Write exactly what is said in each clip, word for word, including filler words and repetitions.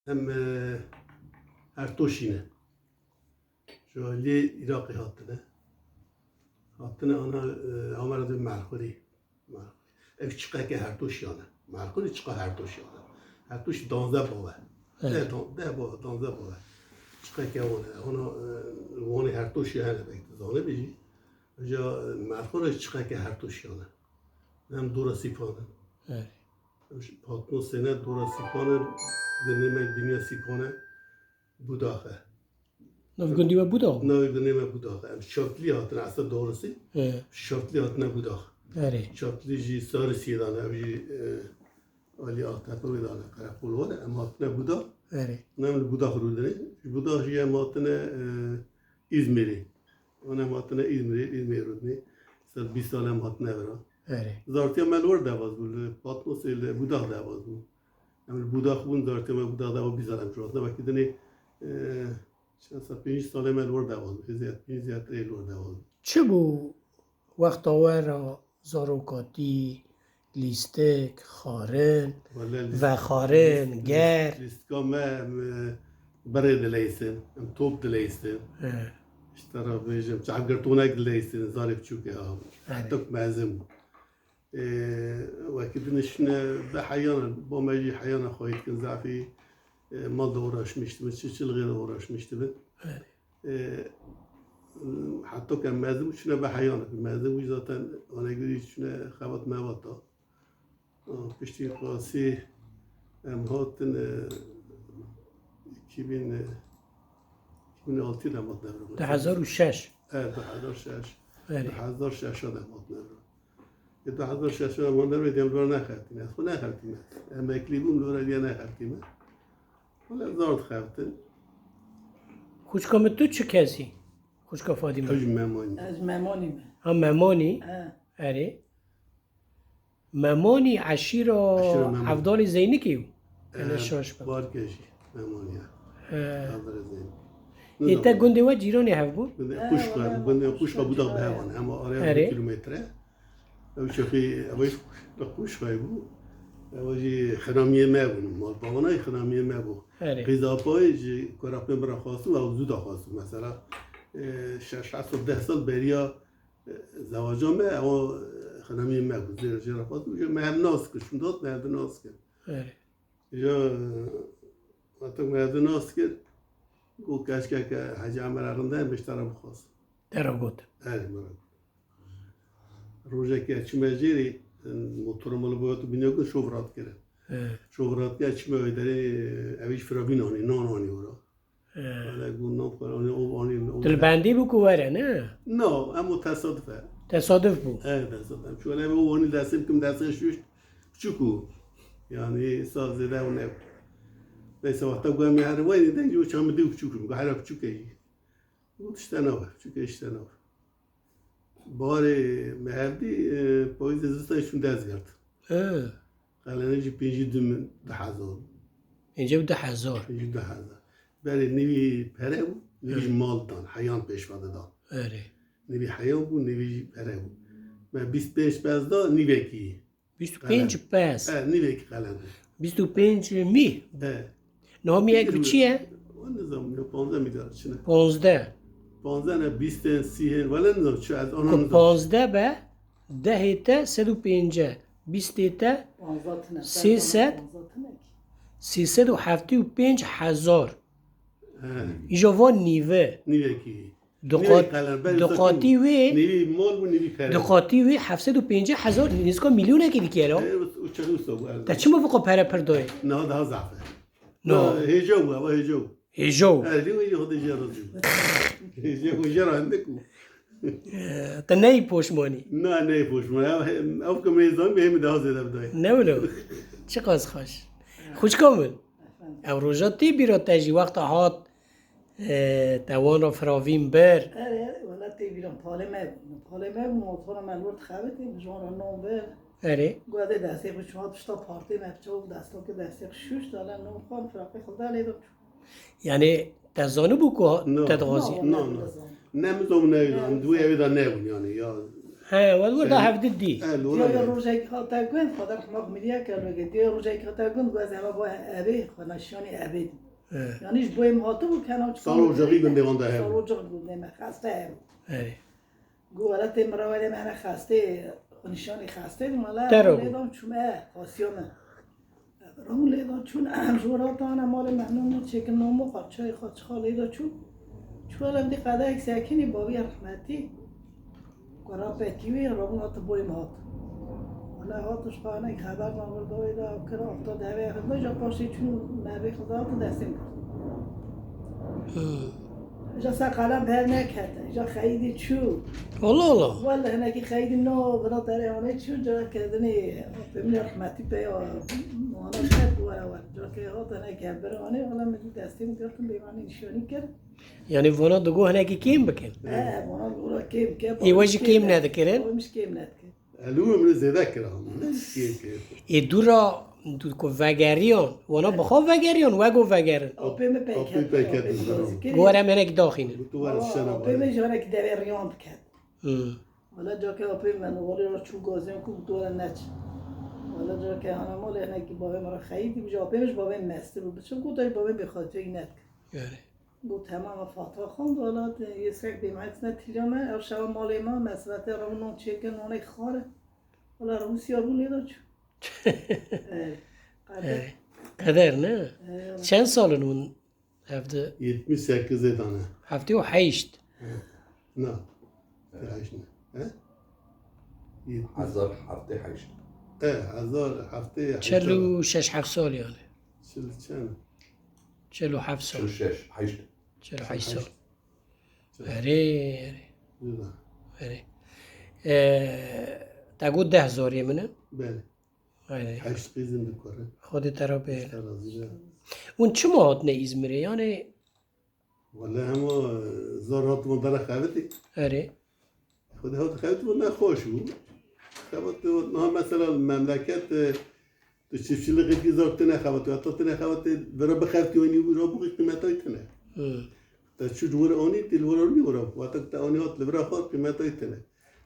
Em, e, Hertoşî ne. Ji aliyê Iraqê hatine. Hatine ana, e, Amera de Merxurî. Merxurî. Ev çiqeke Hertoşiyan e. Merxurî çiqa Hertoşiyan e. Hertoşî danzdeh bav e. Evet. Deh dan-, deh bav, danzdeh bav e. Çiqeke wan e. Ana, e, Wanê Hertoşî hene belkî dizanibî jî. Ca, e, Merxurî çiqeke Hertoşiyan e. Em dora Sîpan e. Evet. Em ji Patmosê ne, dora Sîpan e. Dinê me dinya Sîpan e. Budax e. Nav gundî we Budax bû? Navê gundê me Budax e. Em Şatlî hatine, esla doğrusu. He. Şatlî hatine Budax. Erê. Şatlî jî Sarîsiyê dane, ev jî, e, alî Atepe wê dane, Qereqol were. Em hatine Budax. Erê. Em li Budax rûdine. Ji Budax jî em hatine, e, Îzmîrê. Em hatine Îzmîrê, Îzmîrê rûdine. Ser bîst sal em hatine vira. Erê. Zartiya me li wir dewaz bû, li Patmosê, li Budax dewaz bû. Em li Budax bûn, zartiya me Budax dewaz bîst sal em ji hatine. Belkî dinê, e, Çend sed, pêncî salê me li wir dewaz bû. Hêzê pêncî zêdetirê li wir dewaz bû. Çi bû wexta we re zarokatî, lîstik, xwarin, Wele lîst-, vexwarin, lîst-, ger? Lîstika me, em, e, berê dileysin, em top dileysin. He. Îşte ra bêjim, çavgirtonek dileysin, zarê biçûk e, ha. Erê. Tok mezin bû. Ê, wekî din şine be heyana, bo me jî heyana xweyî dikin, zafî, ê, mal de uğraşmış dibin, çi çilixê de uğraşmış dibin. Evet. Ê, heta ke mezin bû, çine be heyana. Mezin bû zaten, ana gurî çine xebat mevata. Aa, piştî qasî em hatin, ê, iki bin, ê, iki bin altı de mat devre. Du hezar û şeş. Evet, du hezar şeş. Evet. Du hezar şeş de mat devre. Ê, du hezar şeş re wan derê dem li vir nexertîme. Ez xwe nexertîme. Emeklî bûm, li vir diye nexertîme. Wele zor dixertin. Xwişka min, tu çi kesî? Xwişka Fadîme. Ez ji Memanî. Ez Memanî me. Ha, Memanî? He. Erê. Memanî eşîra Eşîra Memanî. Evdalê Zeynikê bû. Ene He, şaş be. Barkejî Memanî ya. He. Evdalê Zeynikê. Ê, te gundê we cîranê hev bûn? Gundê He, Quşka, wele gundê Quşka Quşka bû da bi hev an. Hema araya Erê. Bir kilometre. Ew çaxî, ew ê bi Quşkayê bû. Ew jî xinamiyê me bûn. Malbawanayê xinamiyê me bû. Erê. Qîza apayê ji kurapê min re xwestin, ew zû da xwestin. Mesela, e, şeş, heft, deh sal beriya, e, zewaca me, ew, e, xinamiyê me bû. Zêr jê re xwestin. Me hev nas kir, çûn dat me hev nas kir. Erê. Ya, wextek me hev nas kir, got, keşkeke Hecî Emer Erindayê me ji te re bixwazin. Te re got. Erê, me re got. Rojekê çime jêrê, motora me li bo ya tu bîne got, şov rat kire. He. Şov rat kire, çime wê derê, ew jî firavîn anî, nan anî wira. He. Wele got, nan xwe anî, ov anî, ov Tu li bendî bû ku were, ne? No, em o tesaduf e. Tesaduf bû. Evet, tesaduf. Em şöyle bir o anî destê kim destê şuş, küçük o. Yani, saz zêde o ne. Neyse, wexta got, em her wayne de, yo çamı diw küçük o. Got, her küçük e. Got, işte ne var, küçük e, işte ne var. Barê me hevdî, e, payîzê zistayê çûn dest girt. He. Qelenê jî pêncî du min, du hezar. Pêncî du hezar. Pêncî du hezar. Berê nîvî pere bû, nîvî jî He. mal dan, heyan pêşve de dan. Erê. Nîvî heyan bû, nîvî jî pere bû. Me bîst pênc pez da, nîvekî. Bîst û pênc Qelen. pez. He, nîvekî qelen. Bîst û pênc mî. He. Niha mîyek bi çi ye? Wan nizam, ya panzdeh milyar çi ne? Panzdeh. Panzdeh ne, bîst ên, sî ên, wele nizam, çi ez ana Ku nizam. panzdeh be, dehê te sed û pêncî, bîstê te Panzdeh tine, sê sed, panzdeh tine ki. sê sed û heftê û pênc hezar. He. Îja van nîve. Nîvekî. Nîvekî Duqat-, qelen, berê duqatî wê, nîvî mal bû, nîvî pere. Duqatî wê heft sed û pêncî hezar, nêzîka milyonekî dike la. E, o, o çaxî wisa bû, evet. Te çima vîqa pere pir dayê? Niha daha zaf e. No. Na, hêja bû, eva hêja bû. Hêja bû. Erê, lê wê jî Xwedê jê razî bû. Hêja bû, jê re hindik bû. E, te neyî poşmanî? Na, neyî poşmanî. Ev, ev ku me zan, hê min daha zêde bidayê. Ne wilo? Çiqas xweş. Xwişka min. Efendim. Ev roja tê bîra te jî wexta hat, e, te wan re firavîn bir. Erê, wela tê bîra palê me bûn. Palê me bûn, motora me li wir dixebitî, min ji wan re nan bir. Erê. Got, "Dê destê xwe çû hat pişta partê me, bi çav destokê destê xwe şûşt, wela nan xwe firaqê xwe da lê de çû." Yani te zanibû ku No. te dixwazî? No, no, no. Ne min zan ne, yani, duwê ew ê de nebûn, yani, ya. He, we li wir da hevdî dî. He, li wir Diya da. Rojek hate gund, Xwedar hema miriya ke loge. Diya Rojek hate gund, ez hema bo evê, xwe neşanî evê. He. Yanî ji boyê min hatibû, kena çû. Sal Rojek gundê wan de hev. Sal Rojek gundê me xeste hev. He. Got, wele tê mirawê de me ne xestê, nîşanî xestê, wele Dero. Lê dan çûme, xasiya me. Ram lê dan çûn, em ji wira tane malê me nû çêkin namo xwe, çayê xwe çixa lê da çûn. Çû wele dî qedek sekinî, bavî rehmetî. Kura petî wê, rabûn hat boyê me hat. Wele hat ji xwe ne xeber dan vir dawê da kir, hafta devê xizda, ja paşê çûn me vê xizda hat destê min girt. Hmm. Ja ser qelem ber nekete, ja xeyidî çû. Allah Allah. Wele hinekî xeyidî no, vira derê anê çû, cara kedinê, pê min rehmetî pê ya, mana ket were wer. Cara ke hat hinek hebir anê, wele min destê min girtin, bê min nîşanî kir. Yani vana digo hinekî kêm bikin. He, vana gora kêm ke. Ê, we jî kêm nedikirin? Wê min kêm nedikirin. Elû min zêde kira. Kêm kêm. Ê dû ra dû ku vegeriyan, wana bi xwe vegeriyan, we go vegerin. Apê min peyket. Apê peyket. Go were me hinekî daxînin. Tu were şena. Apê min ji hinek devê riyan diket. Hmm. Wala cake apê min, wala ra çû gazên ku tu were neç. Wala cake ana malê hinekî bavê min re xeyî dî, ji apê min ji bavê min mestir bû. Biçim ku te ji bavê min bêxatirî net. Yani. Got, "Hema me fatiha xwend, wela yê sek bê me, ne tîja me, ev şeva malê me, mesrete rewin non çêkin, nonê xare." Wela rewin siya bû lê da çû. Evet. Qeder. He. Qeder ne? Evet. Çend sal in hûn hevdi? Yetmiş sekizê dane. Heftê û heşt. Na. Tiraş ne? He? Yetmiş. Hezar heftê heşt. E, hezar heftê heşt. Çel û şeş heft sal yani. Çil çend? Çel û heft Çil sal. şeş, heşt. Çel û heşt sal. Heşt. Erê, erê, Güzel. erê. Ee, te got deh zarê min e? Belê. Erê. Heşt qîzin dikore. Xwedê te re bê. Te razî be. Hûn çima hatine Îzmirê? Yani Wele hema, e, zor hat wan dere xevitî. Erê. Xwedê hat xevitî wan nexweş bû. Xebat wan, niha mesela memleket, e, tu çiftçilikê kî zor tine xebatî. Heta tine xebatî, vera bixevtî wan yû ra bû qîmetay tine. Hmm. Te çû ji wir anî, tê li wir anî wira. Wata te anî hat li vira xwe qîmetay tine.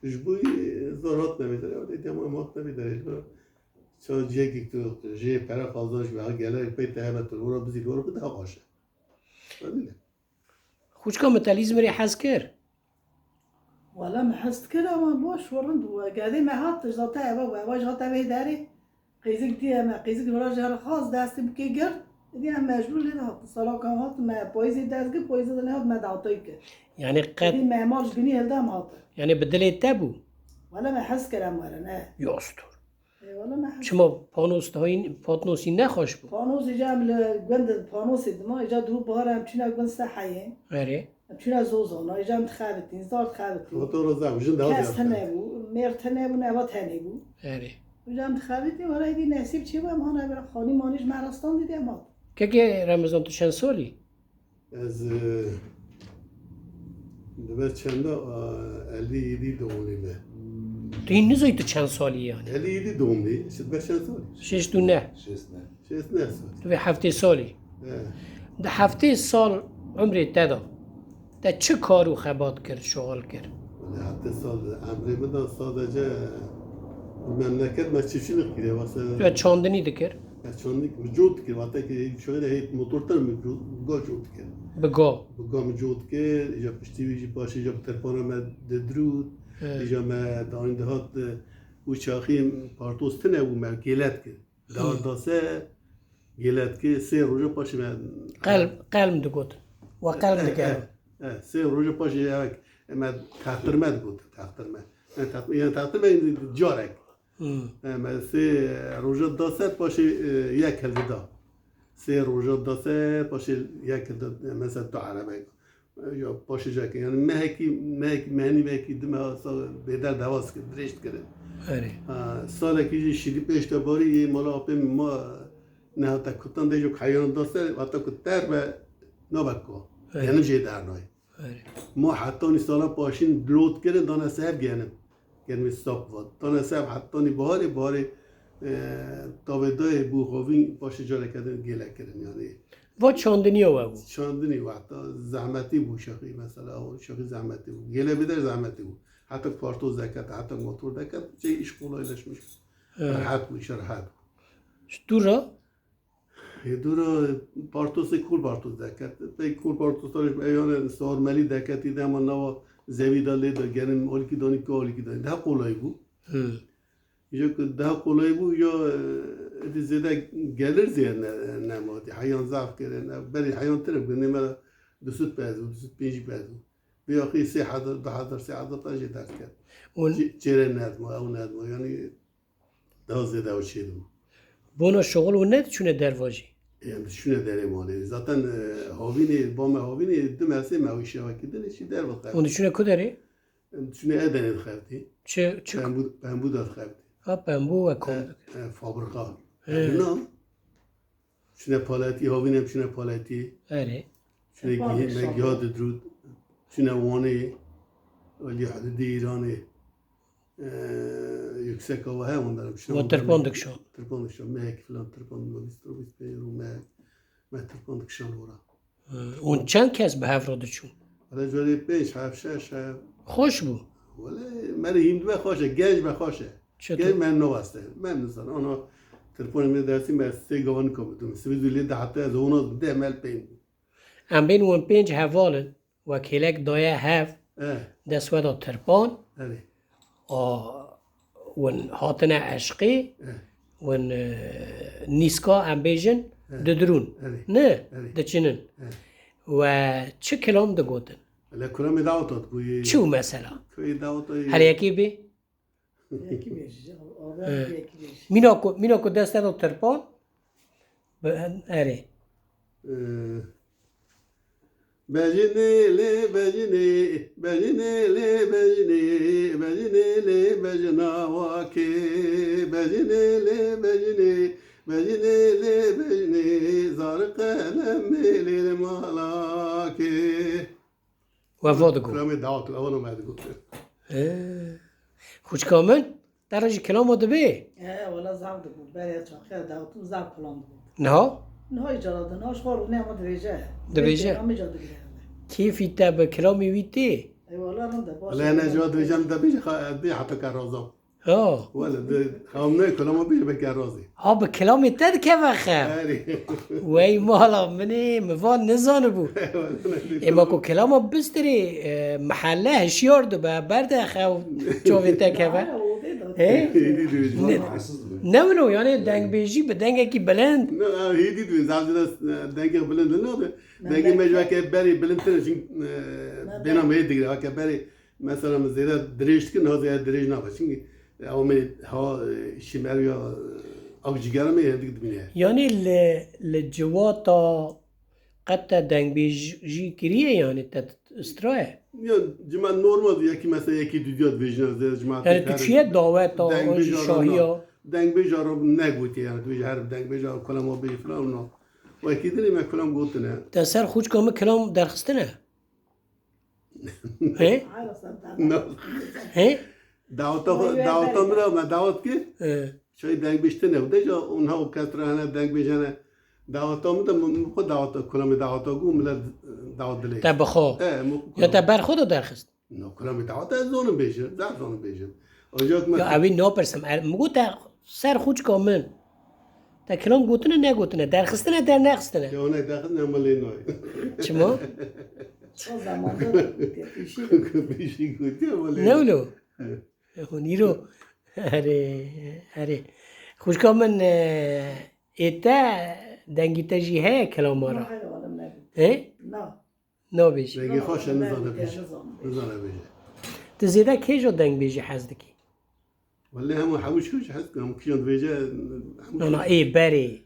Ji bo, e, zor hat nevê dere. Wate dema em hat nevê dere. Li vira ça ciyekî tu jê pere qazanç ve, ha gelek pey te hebe tu li vira bizî, li vira bi daha xweş e. Anî ne? Xwişka min te li Îzmirê hez kir? Wala me hest kir ama baş we rind bû. Gedê me hat, ji zata eve bû. Eva ji hat evê derê. Qîzik diye me. Qîzik vira ji her xaz destê bikê girt. Diye em mecbûr lê de hat. Salaka hat me payîzê dest girt, payîzê de nehat me dawtay kir. Yani qet, Dî me mal ji binî hilde em hat. Yani bi dilê te bû? Wala me hez kir em were ne. Yostur. E, wala me hez. Çima panos dayîn, patnosî nexweş bû? Panosê ca em li gund panosê dima, ca dû bahar em çîna gund seheyê. Erê. Em çîna zozana, îca em dixebitîn, zar dixebitîn. Foto roza, jin de Kes hat tine bû, mêr tine bû, neva tenê bû. Erê. Îca em dixebitîn, wala êdî nesîb çê bû, em hana ber xanî manî ji me re standî dê em hat. Kekê Remezan, tu çend salî? Ez, e, dibe çenda, e, elî yedî doğumluyum. Tu hîn nizî tu çend salî yani? Elî yedî doğumluyum. Şit be çend salî? Şêst û neh. Şêst ne. Şêst neh sal. Tu vê heftê salî. He. Di heftê sal umrê te de, te çi kar û xebat kir, şuxul kir? Wala heftê sal emrê min de sadece memleket me çiftçilik kiriye. Wasa Tu çandinî dikir? Ez çandinî mi cot dikir. Wate ki şöyle hep motor ter mi cot, ga cot dikir. Bi go. Bi ga mi cot dikir. Îca piştî wî jî paşê îca bi terpana me didirût. He. Îca me danî dihat, e, û çaxî partos tine û me gêlet kir. Dar dase gêlet kir. Sê roja paşê me Qelm, qelm digot. Wa qelm dike. E, sê roja paşê evek, e, me textirme digot, textirme. E, text-, yani textirme carek. Hmm. E, me sê roja da ser paşê, e, yek hildi da. Sê roja da ser paşê yek hildi, e, mesela tu erebe. Ya paşê cake. Yani mehekî, mehekî, mehenî mehekî dime sa bêder dewas kir, dirêj kirin. Erê. Ha, salekî jî şîdî pêş de barî yê mala apê ma nehate kutan de jok heyan da ser, hata ku ter be nabe ko. Evet. Genim jê dernay. Erê. Ma hetanî sala paşîn lot kirin, dane sev genim. Genim sap vat. Dane sev hetanî baharê, baharê, e, tavê dayê bû xovîn, paşê careke din gêle kirin yani. Va çandiniya we bû. Çandinî wexta zehmetî bû şexî mesela, o şexî zehmetî bû. Gêle bêder zehmetî bû. Heta partoz deket, heta motor deket, şey, iş kolaylaşmış. Evet. Rehat bu, iş rehat bu. Ji dû re? Ê dû re partozê kol partoz deket. Pey kol partoz tarih, ey, yani, sar melî deketî de, ama nava zevî de lê de genim, olîkî danî, ki olîkî danî. Daha kolay bû. Hı. Îja ku daha kolay bû, ya, e, êdî zêde gelir zê ne, nema dî. Heyan zaf kirin. Berî heyan tine bû. Nême du sed pez bû, du sed pêncî pez bû. Vê axî sê hezar, du hezar, sê hezar ta jê dest ket. Û çê-, çêrê nedma, ew nedma. Yani daha zêde ew çêdibû. Bona şixul û nediçûne derva jî? Em diçûne derê malê. Zaten, e, havînê, ba me havînê, du me sê me ew şeva kirdinê, çî derva xev. Hûn diçûne ku derê? Em diçûne Edenê dixebitî. Çi, çi? Pembû, Pembû de dixebitî. Ha, Pembû we kom E, dikir. E, fabrika. He. Na. Çûne Paletî, havîn em çûne Paletî. Erê. Çûne Gihê, me giha didrût. Çûne Wanê. Alî hududê Îranê. E, yüksek hava he, ondan em çûne. Wa tirpan dikişan. Tirpan dikişan. Mehek filan tirpan, bîst, bîst pênc rû mehek. Me tirpan dikişan ora. Hı, hûn çend kes bi hev re diçûn? Hele carê pênc, heft, şeş, heft. Xweş bû? Wele, me re hîn dibe xweş e, genc be xweş e. Çi Genc tu? Me neweste. Me nizan, ana tirponê me dersî me sê gavan kabidim. Sivî zû lê de heta ez ona de mel pênc bû. Em bên wan pênc heval in, wek hêlek daye hev, Eh. dest we da tirpan. Erê. A, win hatine eşqê, Eh. win, e, nîska em bêjin, Eh. didirûn. Erê. Ne? Erê. Diçinin. Eh. We çi kilam digotin? Le kilamê daweta dibûyê. Çi û mesela? Kilamê daweta yê. Her yekê bê? Yekî bêjî, abi Eh. yekî bêjî. Mîna ku, mîna ku dest te da tirpan, bi, erê. Eh. Bejinê lê bejinê, bejinê lê bejinê, bejinê lê bejina wakê, bejinê lê bejinê, bejinê lê bejinê, zar qelemê lê malakê. We va digot. Kilamê dawet, ewan me digot. Ê, xwişka min, te re jî kilama dibê? He, wela zaf digot. Berê çaxiya dawet û zaf kilam digot. Niha? Niha îcara de, niha ji xwe rûnê ama dibêje. Dibêje. Kilamê ca digire. Kêfî te bi kilamê wî tê? Ê, wela rind e, baş e. Wela ne ca dibêje, em dibêje, xa-, ez bê heta ke razam. Ha. Wele, di, xew ne, kilama bêje, belkî razê. Ha, bi kilamê te dikeve xew. Erê. Wey mala min ê, min van nizanibû. Wele, ne, Ê, ma ku kilama bistirê, e, mehelle hişyar dibe, berde xew çavê te keve. He? Êdî dibêje. Ne, ne wilo, yani dengbêjî bi dengekî bilind. Ne, êdî dibêje, zaten dengê bilind ne. Dengê me ji weke berê bilindtir e, çünkü, e, bêna me digire, weke berê Mesela min zêde dirêj dikin, niha zêde dirêj nabe. Çünkü, e, ew me ha, e, şîmer ya, e, ew cigera me hindik dibîne. Yanî li, li civata qet te dengbêjî kiriye, yanî te straye? Ya, cima normal, yekî mesela yekî dudiya dibêjine, zêde cima Yani tu çiye daweta, an jî şahiya? Dengbêja re negotiye, yani dibêje her dengbêja kulama bêje filan, no. Wekî dinê me kulam gotine. Te ser xûçka min kilam derxistine? He? No. He? Daweta xwe, daweta min re me dawet kir. He. Çay dengbêj tine. Deja onha û kes re hene dengbêj hene. Daweta min de min xwe daweta, kulamê daweta got, millet dawet dilê. Te bi xwe? He, min xwe Ya te ber xwe de derxist? No, kulamê daweta ez zonim bêjim, zaf zonim bêjim. Ocak me Ya evî napirsim. Er, min got te ser xûçka min. Te kilam gotine, negotine, derxistine, dernexistine. Ya ne derxistine, ama lê nayê. Çima? O zamanda da gotiye, pêşî de. Pêşî gotiye, ama lê Ne wilo? Hûn îro. Erê, erê. Xwişka min, e, ê te dengî te jî heye kilama re? Na, hele wala me. He? Na. Nabêjî. Dengê xweş e, nizane bêje. Nizane bêje. Tu zêde kê ji dengbêjî hez dikî? Wele hemû, hemû ji hez dikim, hemû kîjan dibêje, hemû Na, na, ê berê.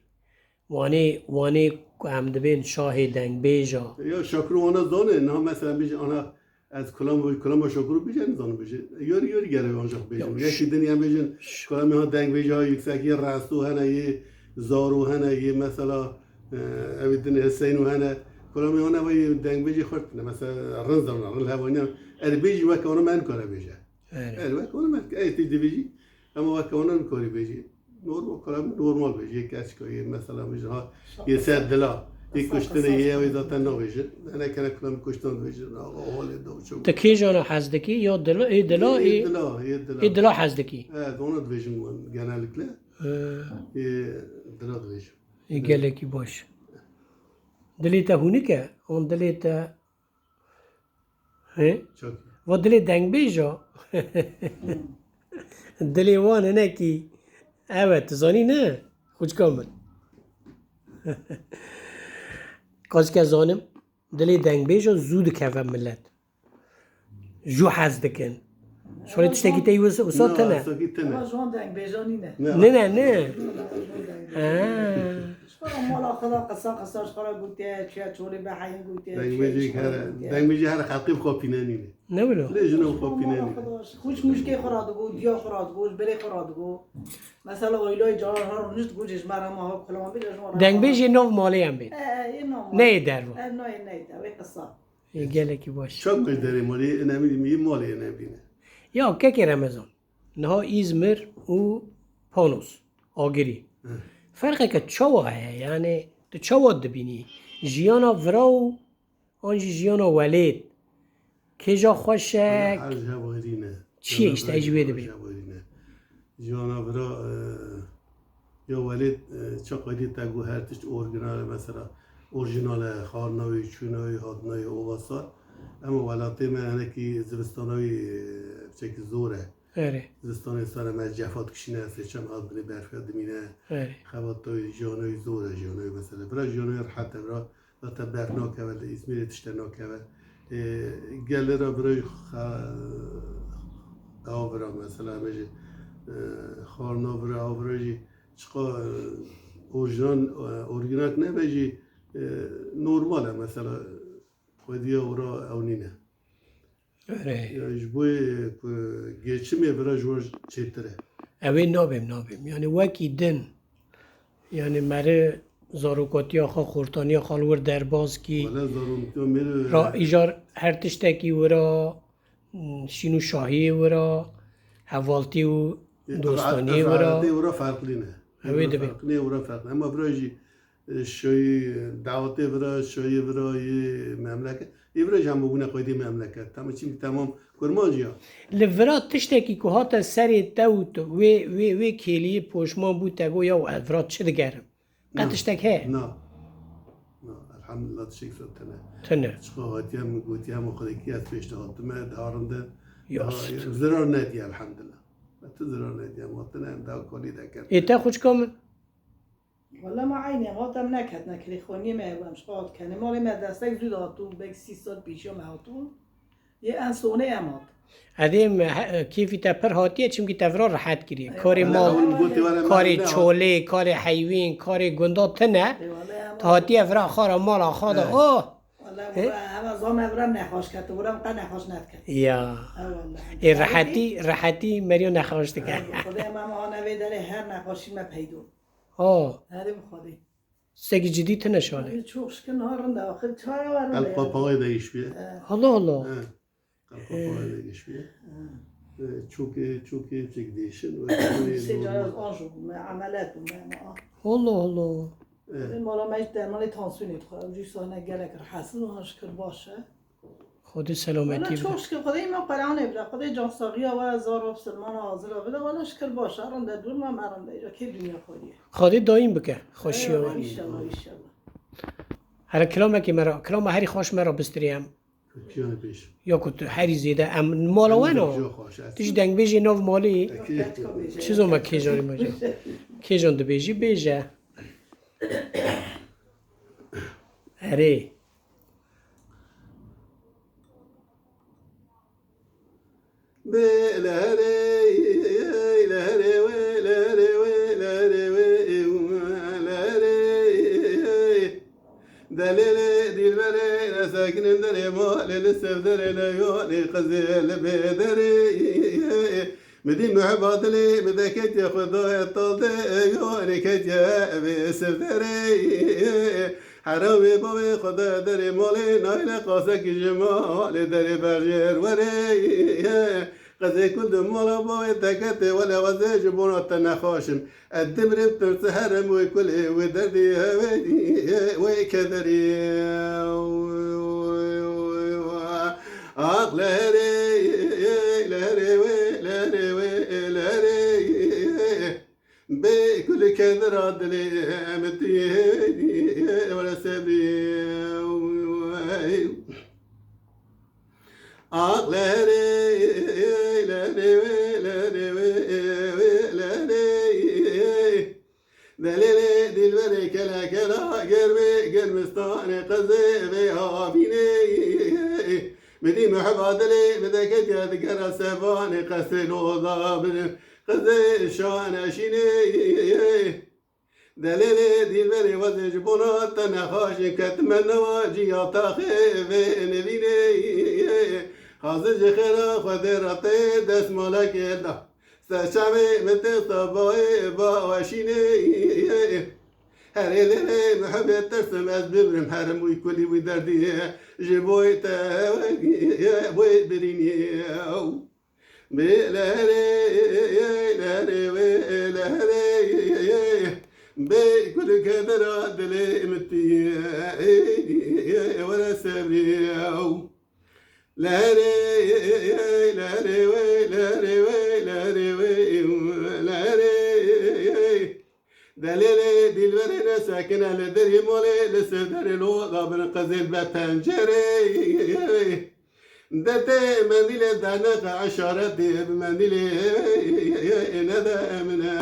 Wanê, wanê ku em dibên şahê dengbêja. Ya Şakir wana zane, niha mesela bêje, ana ez kulam, kulama Şakirû bêje, nizane bêje. Yorî, yorî gere ancak bêjin. Ya Yekî din em bêjin, kulamê ha dengbêja yê yüksekî, Resto hene, yê Zaro hene, yê mesela, e, evî din Hüseyin hene. Kulamê wana ve dengbêjî xurt ne. Mesela rind zana, rind hevaniya. Er bêjî weke wana me nikare bêje. Erê. Erê, weke wana me, ey tê dibêjî. Ama weke wana nikarî bêjî. Normal, kulam normal bêjî. Yê keçika, yê mesela bêjin ha, yê ser dila. Yê kuştinê yê ew ê zaten navêjin. Hinek hinek kula min kuştan dibêjin. Axa holê da û çawa. Ti kêjana hez dikî ya dila, ê dila, Yê ê, dila, yê dila. Ê dila hez dikî? He, dona dibêjin wan genellikle. He. Ê dila dibêjin. Ê gelekî baş. Dilê te hûnik e? An dilê te Hê? Çak. Va dilê dengbêja. Dilê wan hinekî. Evet, tu zanî ne? Xwişka min. Qas ke zanim, dilê dengbêja zû dikeve milet. Jû hez dikin. Şolê tiştekî te wisa, wisa Na, tine. Tiştekî tine. Ama ji wan dengbêja nîne. Ne. Nine, ne. Ha. Ji xwe re mala xwe de qisa qisa ji xwe re gotiye, çiya çolê be heyin gotiye, çiya Dengbêjî çiya here, gotiye. Dengbêjî here xelqî bi xwe pîne nîne. Ne wilo? Lê jino bi xwe pîne Mala nîne. Xwe de, xwişk mûşkê xwe re digo, diya xwe re digo, ji berê xwe re digo. Mesela oylay caran her rûnişt digo, ji me re ma ha kulama bê, ji me re Dengbêjê nov malê em bên. E, e, yê nov malê. Neyê derve. E, nayê, neyê derve, qisa. Ê, gelekî baş. Çak ku derê malê, önemli değil, malê önemli ne. Ya, kekê Remezan. Niha Îzmir û Panos, Agirî. Hı. Ferqeke çawa heye? Yani, tu çawa dibînî? Jiyana vira û an jî jiyana welêt? Kêja xweş e? Her ji hev ayrî ne. Çi ye Jiyana işte, vira ez ji wê jî dibînim. Her ji hev ayrî ne. Jiyana vira, e, ya welêt, e, çaqa dî te got her tişt orgînal e, mesela orjînal e, xwarina wî, çûna wî, hatina wî, ova sar. Ema welatê me hinekî zivistana wî, e, piçekî zor e. Erê. Zistanê sar e me cefa dikişîne, sê çend qat binê berfiya dimîne. Erê. Xebata wî, jiyana wî zor e, jiyana wî mesela. Bira jiyana wî rehet e, bira zaten berf nakeve, li Îzmîrê tişte nakeve. Ê, gelê re bira jî xe-, ew bira mesela, em ê jî, e, xwarina bira, ew bira jî çiqa, e, orjinal, e, orgînak nebe jî, e, normal e mesela, xwediya wira ew nîne. Erê. Ya ji bo ku geçimê vira ji wan çêtir e. Ew ê nabêm, nabêm. Yani wekî din, yani meri zarokatiya xwe, xortaniya xwe li wir derbaz kî. Wele zarokatiya mêr Ra îcar her tiştekî wira, şîn û şahiyê wira, hevaltî û dostaniyê wira. Wira ferqlî ne. Ew ê Wira dibê. Ferqlî, wira ferqlî. Ema vira jî e, şoyî dawetê vira, şoyî vira yê memleket. Yê vira jî hemû bûne xwedî memleket. Tamam, çimkî temam kurmancî ya. Li vira tiştekî ku hate serê te û tu, wê, wê, wê kêliyê poşman bû te got, "Ya ez vira çi digerim?" Qet Na. Tiştek heye? Na. Na, elhamdulillah tiştek zor tine. Tine. Çiqa hatiye min gotiye, min xwedekî ez pêş de hatime, daha rinde. Ya Daha, sütun. Zirar nediye elhamdulillah. Tu zirar nediye, em hatine, em daha kolî de kerdine. Ê te xwişka min? Wele me eynî em hate em neketine kirêxwaniyê me hebû em ji xwe hat kenê. Malê me destek zû de hatû, belkî sî sal pêşiya me hatû. Yê en sonê em hat. Edê me he-, kêfî te pir hatiye, çimkî te vira rehet kiriye. Ey, Karê wele mal, ew gotî wele me karê ne hat. Çolê, karê heyvên, karê gunda tine. Ey, wele em Tu hatiye vira xwe re mala xwe de. Ey. Oh! Wele He? Wele hema zame vira nexweş kete, wele em qe nexweş nediket. Ya. Ey, wele. Ê rehetî, rehetî meriya nexweş dike. Ey, Xwedê em, em hane vê derê her nexweşî me peydo. Oh. Herê bi Xwedê. Tiştekî cidî tine şalê. Ay, çok şükür, niha rind e. Axir çaya var rind e. Qelpa pawê de iş bîye. He. Allah Allah. He. Qelpa pawê de iş bîye. He. He, çokê, çokê çek değişin. Sê cara ez anjo bûme, emeliyat bûme, ama. Allah Allah. He. Mala me hiç dermanê tansiyonê dixwe. Ew jî sahne gelek rahatsız, ona şükür baş e. Xwedê selametî Wala bide. Çok şükür, Xwedê me Qur'anê bide, Xwedê cansaxiya we zaro Silmana hazira bide, wala şükür baş e, rinde dûr me, me rinde, îca kê dinya xwedî ye. Xwedê dayîm bike, xweşiya we. Eyvallah, inşallah, inşallah. Here kilamekê me re, kilama herî xweş me re bistirî em. Piyanê pêş. Ya ku tu herî zêde em mala we no. Piyan xweş, ez Tu ji dengbêjê nav malî. Eki. Çi zor me kêjanê me jî. Kêjan dibêjî, bêje. Erê. Bê leherê, leherê wê, leherê wê, leherê wê, leherê. Delêlê dîlberê, nesekinin derê malê, li sev derê, le yolê qizê, li bê derê. Midî muheba dilê, mi deketiye xwe daye tal de, yolê ketiye evê sev derê. Hera wê bavê xwe de derê malê, nayle qasekî ji malê derê berjêr werê. Qezê kul di mala bavê te ketê, wele wezê ji bona te nexweş im. Ez dimirim tirsi herim wê kulê, wê derdê hewê, wê kederê. Ax leherê, leherê wê, leherê wê, leherê. Bê kulî kedira dilê em tiyê were sebrî. Ax leherê, leherê wê, leherê wê, leherê. Delêlê dîlberê kele kela germê germistanê qezê vê havînê. Bidî muheba dilê bideketiye digera sevanê qesê loda bidim. Qizê şaneşînê. Delêlê dîlberê wezê ji bona te nexaşê ketime newa ciya taxê vê nevînê. Hazir ji xêra Xwedê re tê destmalekê da. Serçavê min tê sabayê baweşînê. Herê lêlê muhebê tirsim ez bimrim herim wî kulî wî derdî. Ji boy te wê birînî. Bê leherê, leherê wê, leherê. Bê kulike dira dilê min tiyê, were sebrî. Leherê, leherê wê, leherê wê, leherê wê, leherê. Delêlê dîlberê nesekine li derî molê li sêderê lo dabin qizêl be pencerê. Detê mendîlê derneqe eşaretê bi mendîlê nede emine.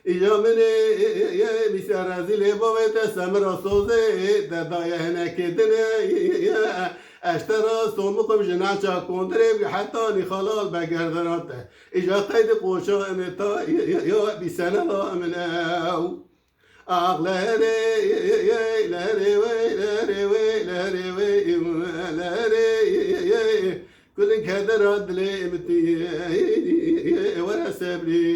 Îja min ê, ê, ê, mîsya rezîlê bavê te semira sozê, te daye hinekê din ê, ê, ê, eştera somiqim ji naça kondirê wî hetanî xalal be gerdena te. Îja qeydî qoşa em ê ta, ê, ê, ê, bîsene da min ew. Ax leherê, ê, ê, ê, leherê wê, leherê wê, leherê wê, ê, leherê, ê, ê, ê, kulin kedera dilê min tiyê, ê, ê, ê, were sebrî.